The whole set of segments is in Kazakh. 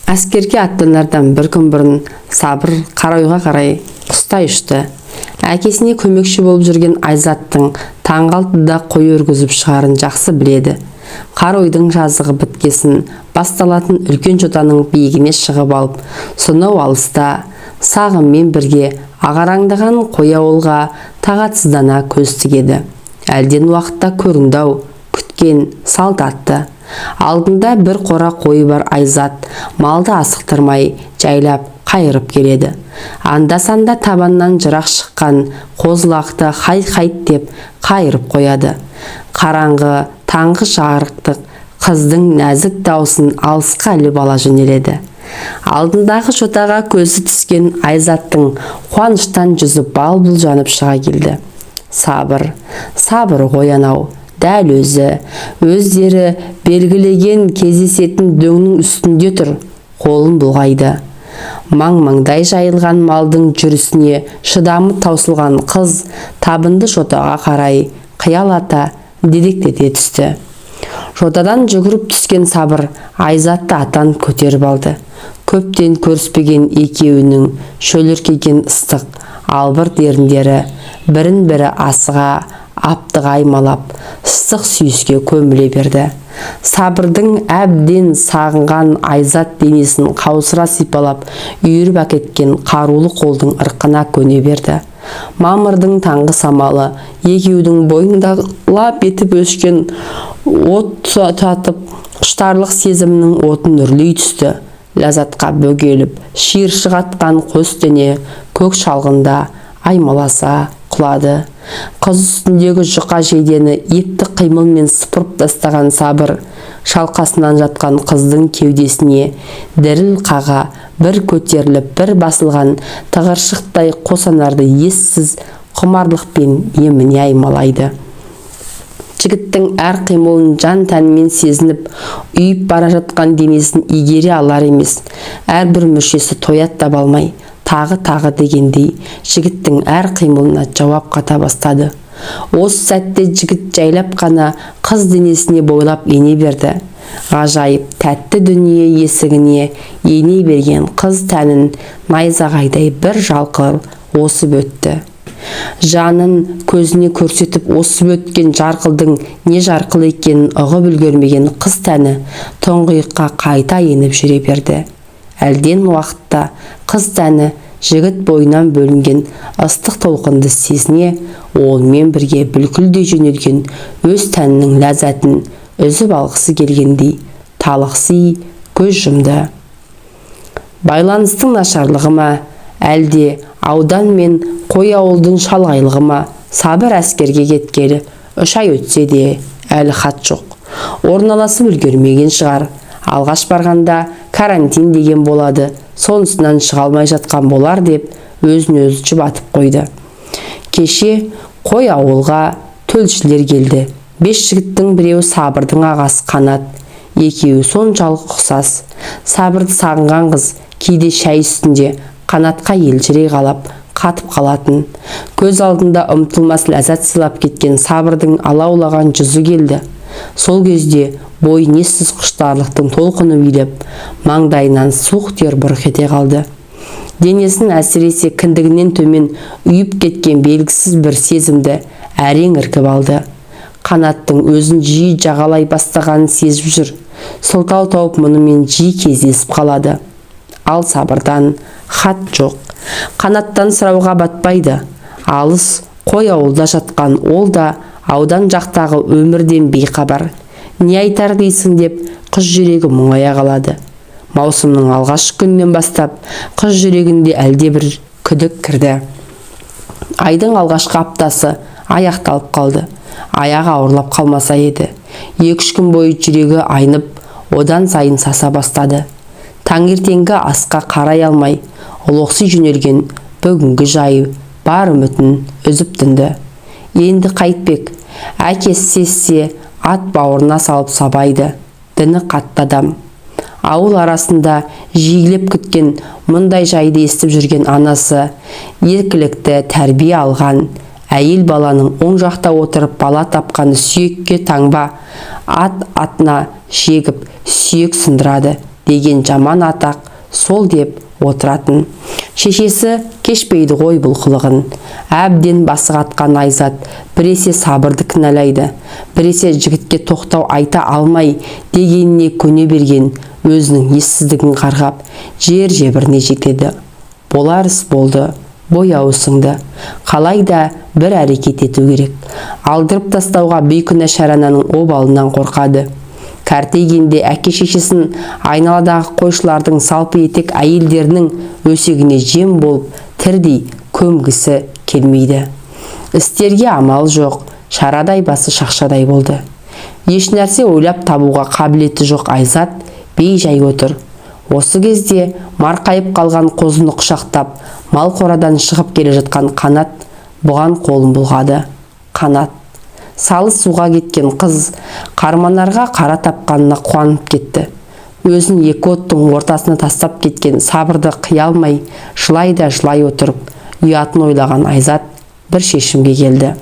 Әскерге аттанардан бір күн бұрын Сабыр Қаройға қарай құстай ұшты. Әкесіне көмекші болып жүрген Айзаттың таңғы 6-да қой өргізіп шығарын жақсы біледі. Қаройдың жазығы біткесін басталатын үлкен жотаның биігіне шығып алып, сонау алыста сағыммен бірге ағараңдаған қой ауылға тағатсыздана көз тігеді. Әлден уақытта көрінді-ау күткен салт атты. Алдында бір қора қойы бар Айзат малды асықтырмай жайлап қайырып келеді. Анда-санда табаннан жырақ шыққан қозы-лақты хай-хайт деп қайырып қояды. Қараңғы таңғы жарықтық қыздың нәзік даусын алысқа іліп ала жөнеледі. Алдындағы жотаға көзі түскен Айзаттың қуаныштан жүзі бал-бұл жанып шыға келді. Сабыр, Сабыр ғой анау, дәл өзі, өздері белгілеген кездесетін дөңнің үстінде тұр, қолын бұлғайды. Маң-маңдай жайылған малдың жүрісіне шыдамы таусылған қыз табынды жотаға қарай қиялата дедектете түсті. Жотадан жүгіріп түскен Сабыр Айзатты атан көтеріп алды. Көптен көріспеген екеуінің шөліркеген ыстық албырт еріндері бірін-бірі асыға аптыға аймалап, ыстық сүйіске көміле берді. Сабырдың әбден сағынған Айзат денесін қаусыра сипалап, үйіріп әкеткен қарулы қолдың ырқына көне берді. Мамырдың таңғы самалы екеудің бойындағы лап етіп өшкен от тұтатып, құштарлық сезімнің отын үрлей түсті. Ләззатқа бөгеліп, шиыршық атқан қос дене көк шалғында аймаласа құлады. Қыз үстіндегі жұқа жейдені епті қимылмен сыпырып тастаған Сабыр шалқасынан жатқан қыздың кеудесіне діріл қаға бір көтеріліп, бір басылған тығыршықтай қос анарды ессіз құмарлықпен еміне аймалайды. Жігіттің әр қимылын жан тәнімен сезініп, үйіп бара жатқан денесін игере алар емес. Әрбір мүшесі тоят таба алмай, тағы-тағы дегендей жігіттің әр қимылына жауап қата бастады. Осы сәтте жігіт жайлап қана қыз денесіне бойлап ене берді. Ғажайып тәтті дүние есігіне ене берген қыз тәнін найзағайдай бір жалқыр осып өтті. Жанын көзіне көрсетіп осып өткен жарқылдың не жарқыл екенін ұғып үлгермеген қыз тәні тұңғиыққа қайта еніп жүре берді. Әлден уақытта қыз тәні жігіт бойынан бөлінген ыстық толқынды сезіне, онымен бірге бүлкілдей жөнелген өз тәнінің ләззатын үзіп алғысы келгендей талықси көз жұмды. Байланыстың нашарлығы ма, әлде аудан мен қой ауылдың шалғайлығы ма, Сабыр әскерге кеткелі 3 ай өтсе де әлі хат жоқ. Орналасып үлгермеген шығар. Алғаш барғанда карантин деген болады, сонысынан шыға алмай жатқан болар деп өзін өзі жұбатып қойды. Кеше қой ауылға төлшілер келді. 5 жігіттің біреуі Сабырдың ағасы Қанат. Екеуі соншалық ұқсас. Сабырды сағынған қыз кейде шай үстінде Қанатқа елжірей қалап, қатып қалатын. Көз алдында ұмтылмас ләззат сыйлап кеткен Сабырдың алаулаған жүзі келді. Сол кезде бойын ессіз құштарлықтың толқыны билеп, маңдайынан суық тер бұрқ ете қалды. Денесін әсіресе кіндігінен төмен үйіп кеткен белгісіз бір сезімді әрең іркіп алды. Қанаттың өзін жиі жағалай бастағанын сезіп жүр. Сылтау тауып мұнымен жиі кездесіп қалады. Ал Сабырдан хат жоқ. Қанаттан сұрауға батпайды. Алыс қой ауылда жатқан ол да аудан жақтағы өмірден бейхабар. Не айтар дейсің деп қыз жүрегі мұңая қалады. Маусымның алғашқы күнінен бастап қыз жүрегінде әлде бір күдік кірді. Айдың алғашқы аптасы аяқталып қалды. Аяғы ауырлап қалмаса еді. 2-3 күн бойы жүрегі айнып, одан сайын саса бастады. Таңертеңгі асқа қарай алмай, ұлықси жөнелген бүгінгі жайы бар үмітін үзіп тынды. Енді қайтпек, әкесі сезсе ат бауырына салып сабайды. Діні қатты адам. Ауыл арасында жиілеп күткен мұндай жайды естіп жүрген анасы еркілікті тәрбие алған әйел баланың оң жақта отырып бала тапқаны сүйекке таңба, ат атына жегіп сүйек сындырады деген жаман атақ сол деп отыратын. Шешесі кешпейді ғой бұл қылығын. Әбден басы қатқан Айзат біресе Сабырды кінәлайды, біресе жігітке тоқтау айта алмай дегеніне көне берген өзінің ессіздігін қарғап, жер жебіріне жетеді. Болар іс болды, бояуы сіңді. Қалай да бір әрекет ету керек. Алдырып тастауға бейкүнә Шарананың обалынан қорқады. Кәртейгенде әке шешесін айналадағы қойшылардың салпы етек әйелдерінің өсегіне жем болып тірдей көмгісі келмейді. Істерге амал жоқ, шарадай басы шақшадай болды. Еш нәрсе ойлап табуға қабілеті жоқ Айзат бей-жай отыр. Осы кезде марқайып қалған қозыны құшақтап, мал қорадан шығып келе жатқан Қанат бұған қолын бұлғады. Қанат салы суға кеткен қыз қарманарға қара тапқанына қуанып кетті. Өзін екі оттың ортасына тастап кеткен Сабырды қия алмай, жылай да жылай отырып, ұятын ойлаған Айзат бір шешімге келді.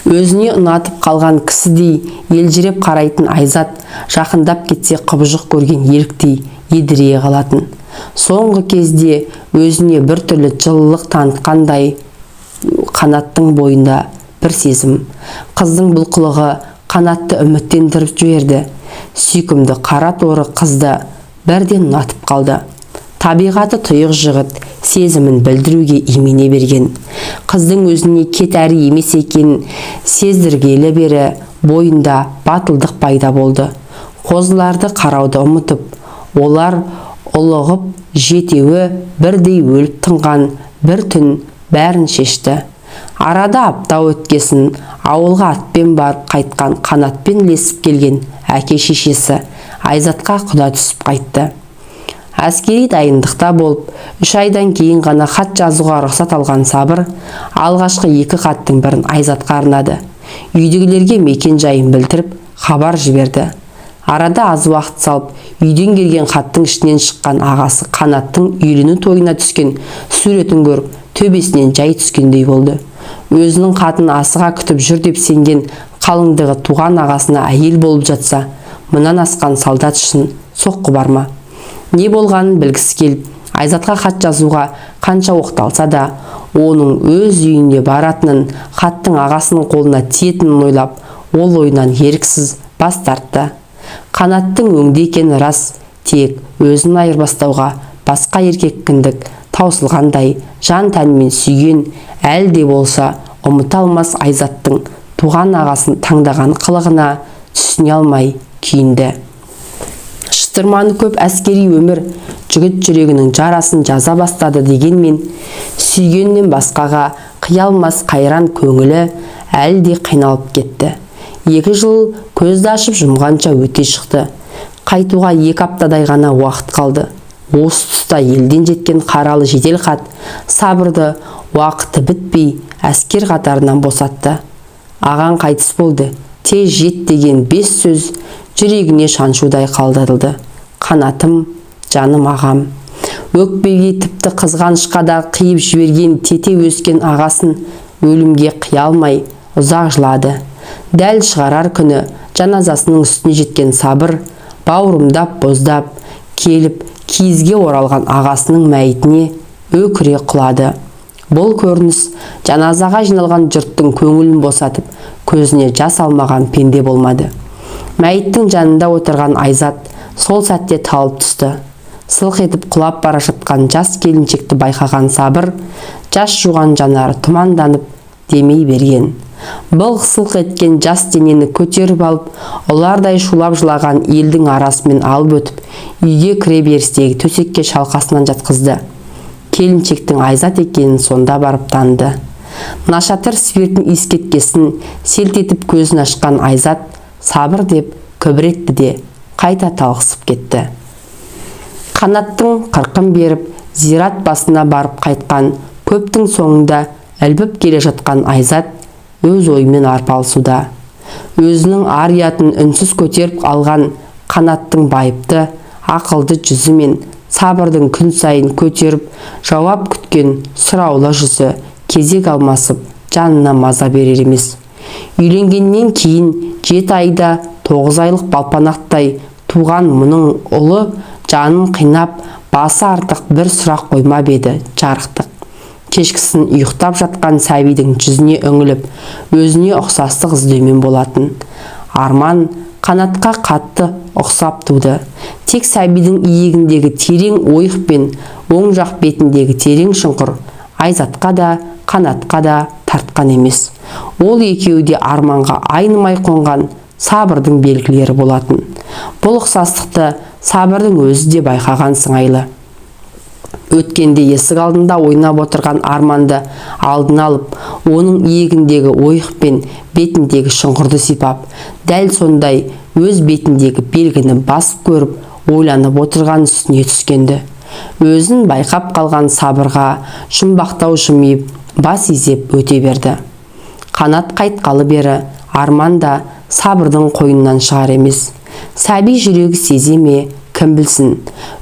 Өзіне ұнатып қалған кісідей елжіреп қарайтын Айзат жақындап кетсе құбыжық көрген еліктей едірейе қалатын. Соңғы кезде өзіне бір түрлі жылылық танытқандай Қанаттың бойында бір сезім. Қыздың бұл қылығы Қанатты үміттендіріп жіберді. Сүйкімді қара торы қызды бірден ұнатып қалды. Табиғаты тұйық жігіт сезімін білдіруге имене берген. Қыздың өзіне кет әрі емес екенін сездіргелі бері бойында батылдық пайда болды. Қозыларды қарауды ұмытып, олар ұлығып жетеуі бірдей өліп тынған бір түн бәрін шешті. Арада апта өткесін ауылға атпен барып қайтқан Қанатпен ілесіп келген әке шешесі Айзатқа құда түсіп қайтты. Әскери дайындықта болып, 3 айдан кейін ғана хат жазуға рұқсат алған Сабыр алғашқы 2 хаттың бірін Айзатқа арнады. Үйдегілерге мекен жайын білдіріп, хабар жіберді. Арада аз уақыт салып, үйден келген хаттың ішінен шыққан ағасы Қанаттың үйлену тойына түскен суретін көріп, төбесінен жай түскендей болды. Өзінің қатын асыға күтіп жүр деп сенген қалыңдығы туған ағасына әйел болып жатса, мұнан асқан солдат үшін соққы бар ма? Не болғанын білгісі келіп, Айзатқа хат жазуға қанша оқталса да, оның өз үйіне баратынын, хаттың ағасының қолына тиетінін ойлап, ол ойынан еріксіз бас тартты. Қанаттың өңді екені рас, тек өзін айырбастауға басқа еркек кіндік таусылғандай жан тәнімен сүйген, әлі де болса ұмыта алмас Айзаттың туған ағасын таңдаған қылығына түсіне алмай күйінді. Шытырманы көп әскери өмір жігіт жүрегінің жарасын жаза бастады дегенмен, сүйгеннен басқаға қия алмас қайран көңілі әлі де қиналып кетті. 2 жыл көзді ашып жұмғанша өте шықты. Қайтуға 2 аптадай ғана уақыт қалды. Осы тұста елден жеткен қаралы жедел хат Сабырды уақыты бітпей әскер қатарынан босатты. Ағаң қайтыс болды, тез жет деген 5 сөз жүрегіне шаншудай қалдырылды. Қанатым, жаным ағам. Өкпеге тіпті қызғанышқа да қиып жіберген тете өскен ағасын өлімге қия алмай ұзақ жылады. Дәл шығарар күні жаназасының үстіне жеткен Сабыр бауырымдап боздап келіп киізге оралған ағасының мәйітіне өкіре құлады. Бұл көрініс жаназаға жиналған жұрттың көңілін босатып, көзіне жас алмаған пенде болмады. Мәйіттің жанында отырған Айзат сол сәтте талып түсті. Сылқ етіп құлап бара жатқан жас келіншекті байқаған Сабыр, жас жуған жанары тұманданып демей берген. Былқ сылқ еткен жас денені көтеріп алып, ұлардай шулап жылаған елдің арасымен алып өтіп, үйге кіре берістегі төсекке шалқасынан жатқызды. Келіншектің Айзат екенін сонда барып таныды. Нашатыр спиртін иіскеткесін селт етіп көзін ашқан Айзат Сабыр деп күбір етті де қайта талықсып кетті. Қанаттың қырқын беріп, зират басына барып қайтқан көптің соңында ілбіп келе жатқан Айзат өз ойымен арпалысуда. Өзінің ар ұятын үнсіз көтеріп алған Қанаттың байыпты, ақылды жүзі мен Сабырдың күн сайын көтеріп жауап күткен сұраулы жүзі кезек алмасып жанына маза берер емес. Үйленгеннен кейін 7 айда 9 айлық балпанақтай Туған мұның ұлы жанын қинап, басы артық бір сұрақ қоймап еді жарықтық. Кешкісін ұйықтап жатқан сәбидің жүзіне үңіліп, өзіне ұқсастық іздеумен болатын. Арман Қанатқа қатты ұқсап туды. Тек сәбидің иегіндегі терең ойық пен оң жақ бетіндегі терең шұңқыр Айзатқа да, Қанатқа да тартқан емес. Ол екеуі де Арманға айнымай қонған Сабырдың белгілері болатын. Бұл ұқсастықты Сабырдың өзі де байқаған сыңайлы. Өткенде есік алдында ойнап отырған Арманды алдына алып, оның иегіндегі ойық пен бетіндегі шұңқырды сипап, дәл сондай өз бетіндегі белгіні басып көріп, ойланып отырған үстіне түскенді. Өзін байқап қалған Сабырға жұмбақтау жымиып, бас изеп өте берді. Қанат қайтқалы бері Арман да Сабырдың қойнынан шығар емес. Сәби жүрегі сезе ме, кім білсін.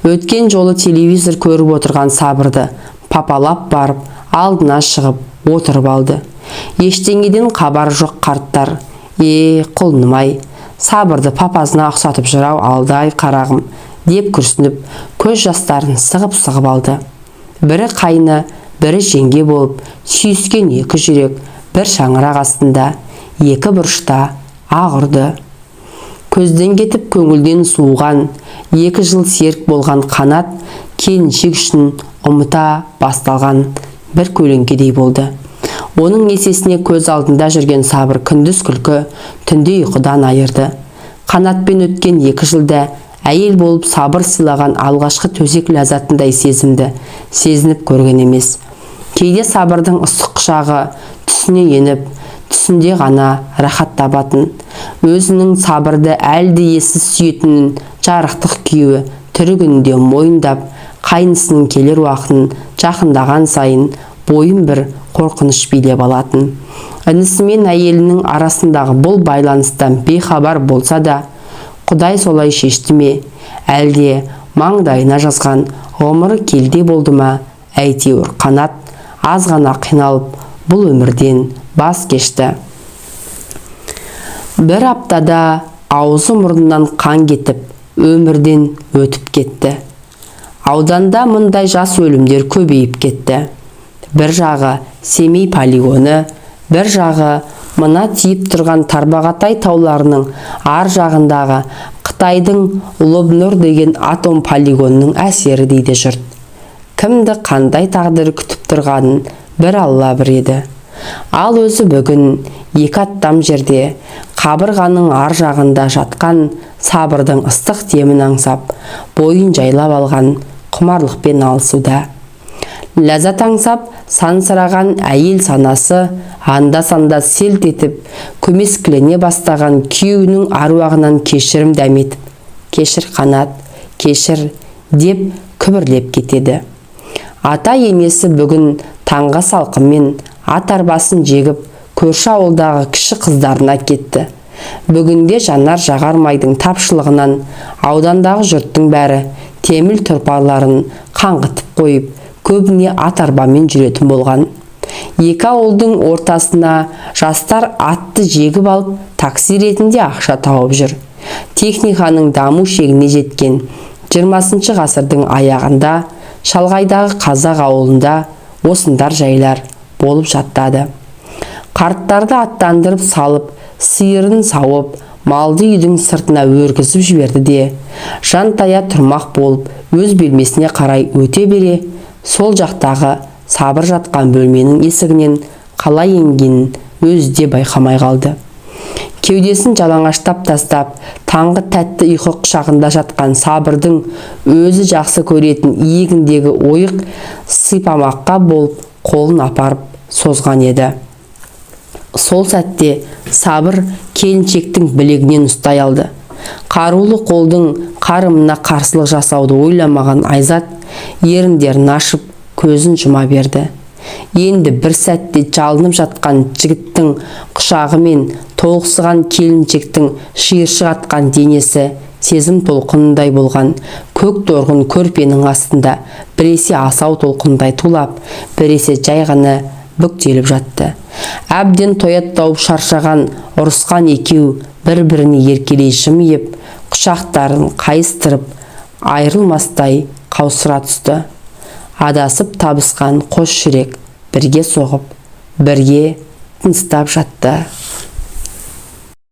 Өткен жолы телевизор көріп отырған Сабырды папалап барып, алдына шығып отырып алды. Ештеңеден хабар жоқ қарттар. Е, құлыным-ай, Сабырды папасына ұқсатып жүр-ау алдай қарағым, деп күрсініп, көз жастарын сығып-сығып алды. Бірі қайны, бірі жеңге болып, сүйіскен екі жүрек бір шаңырақ астында, екі бұрышта ақ ұрды. Көзден кетіп көңілден суыған, 2 жыл серік болған Қанат келіншек үшін ұмыта басталған бір көлеңкедей болды. Оның есесіне көз алдында жүрген Сабыр күндіз күлкі, түнде ұйқыдан айырды. Қанатпен өткен 2 жылда әйел болып Сабыр сыйлаған алғашқы төсек ләззатындай сезімді сезініп көрген емес. Кейде Сабырдың ыстық құшағы түсіне еніп, түсінде ғана рахат табатын. Өзінің Сабырды әлде ессіз сүйетінін жарықтық күйеуі тірі күнінде мойындап, қайнысының келер уақытын жақындаған сайын бойын бір қорқыныш билеп алатын. Інісі мен әйелінің арасындағы бұл байланыстан бейхабар болса да, Құдай солай шешті ме, әлде маңдайына жазған ғұмыры келде болды ма, әйтеуір Қанат аз ғана қиналып бұл өмірден бас кешті. Бір аптада аузы мұрнынан қан кетіп, өмірден өтіп кетті. Ауданда мұндай жас өлімдер көбейіп кетті. Бір жағы Семей полигоны, бір жағы мына тиіп тұрған Тарбағатай тауларының ар жағындағы Қытайдың Лобнор деген атом полигонының әсері дейді жұрт. Кімді қандай тағдыр күтіп тұрғанын бір Алла біледі. Ал өзі бүгін 2 аттам жерде қабырғаның ар жағында жатқан Сабырдың ыстық демін аңсап, бойын жайлап алған құмарлықпен алысуда. Ләззат аңсап, сансыраған әйел санасы анда-санда селт етіп, көмескілене бастаған күйеуінің аруағынан кешірім дәметіп, кешір Қанат, кешір деп күбірлеп кетеді. Ата енесі бүгін таңғы салқынмен ат арбасын жегіп, көрші ауылдағы кіші қыздарына кетті. Бүгінде жанар жағармайдың тапшылығынан аудандағы жұрттың бәрі темір тұрпарларын қаңғытып қойып, көбіне ат арбамен жүретін болған. Екі ауылдың ортасына жастар атты жегіп алып, такси ретінде ақша тауып жүр. Техниканың даму шегіне жеткен 20 ғасырдың аяғында шалғайдағы қазақ ауылында осындар жайлар болып жаттады. Қарттарды аттандырып салып, сиырын сауып, малды үйдің сыртына өргізіп жіберді де, жантая тұрмақ болып, өз бөлмесіне қарай өте бере, сол жақтағы Сабыр жатқан бөлменің есігінен қалай енгенін өзі де байқамай қалды. Кеудесін жалаңаштап тастап, таңғы тәтті ұйқы құшағында жатқан Сабырдың өзі жақсы көретін иегіндегі ойық сипамаққа болып қолын апарып созған еді. Сол сәтте Сабыр келіншектің білегінен ұстай алды. Қарулы қолдың қарымына қарсылық жасауды ойламаған Айзат еріндерін ашып, көзін жұма берді. Енді бір сәтте жалынып жатқан жігіттің құшағы мен толықсыған келіншектің шиыршық атқан денесі сезім толқынындай болған көк торғын көрпенің астында біресе асау толқындай тулап, біресе жай ғана бүктеліп жатты. Әбден тоят тауып шаршаған, ұрысқан екеу бір-біріне еркелей жымиып, Құшақтарын қайыстырып, айырылмастай қаусыра түсті. Адасып табысқан қос жүрек бірге соғып, бірге тыныстап жатты.